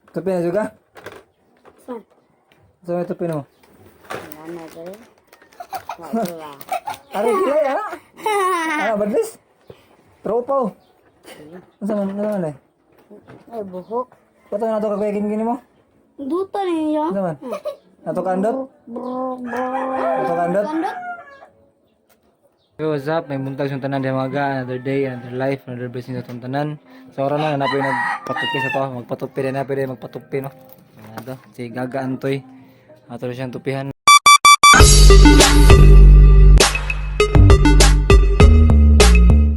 Tupi na juga? Saan? Sa may tupi no? Wala na dali. Wala. Ari kilay ha? Ah, badlis? Tropo. Unsa man, unsa man eh? Ay, buhok. Pato na to kakuya gini mo? Duta niya. Unsa man? Nato kandot? Bro, bro. Nato kandot? Kandot? Hey, what's up? May buntag sa tanan di maga, another day, another life, another blessing sa itong tanan. So oras na napoy nagpatupi sa to, magpatupi din na pwede magpatupi no. Ano to? Si Gaga Antoy. Ato na siyang tupihan.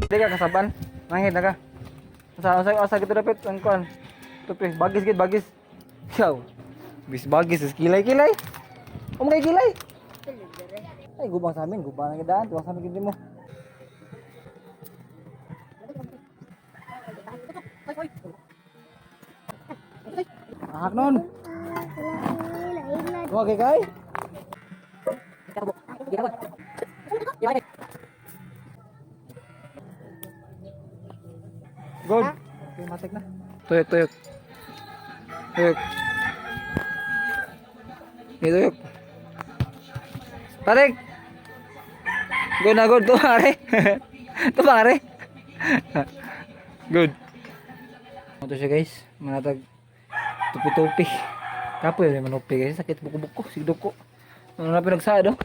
Di ka kasaban. Nangit na ka. Sa sa sa kita dapat ang kuan. Tupi, bagis gid bagis. Yaw. Bis bagis is kilay-kilay. Umkay kilay. Ay, gubang sa amin, gubang na gidaan, tuwang sa amin gid mo. Ahak nun. Okay kay? Good. Okay, matik na. Tuyok, tuyok. Tuyok. Ini tuyok. Tarik. Good na good. Tuwa are. Tuwa are. Good. Ito siya guys. Manatag tupi-tupi. Kapoy rin manupi guys. Sakit buko-buko. Sigduko. Ano na pinagsaad oh.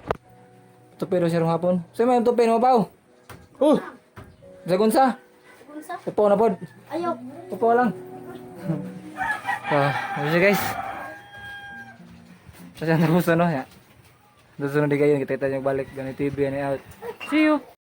Tupi daw siya rong hapon. Sa'yo may tupi mo pao. Oh! Sagunsa. Unsa? Upo na pod. Ayaw. Upo lang. Ah, ano siya guys? Sa siya tapos ano ya. Susunod di kayo, kita-kita nyo balik. Ganit TV, ano out. See you!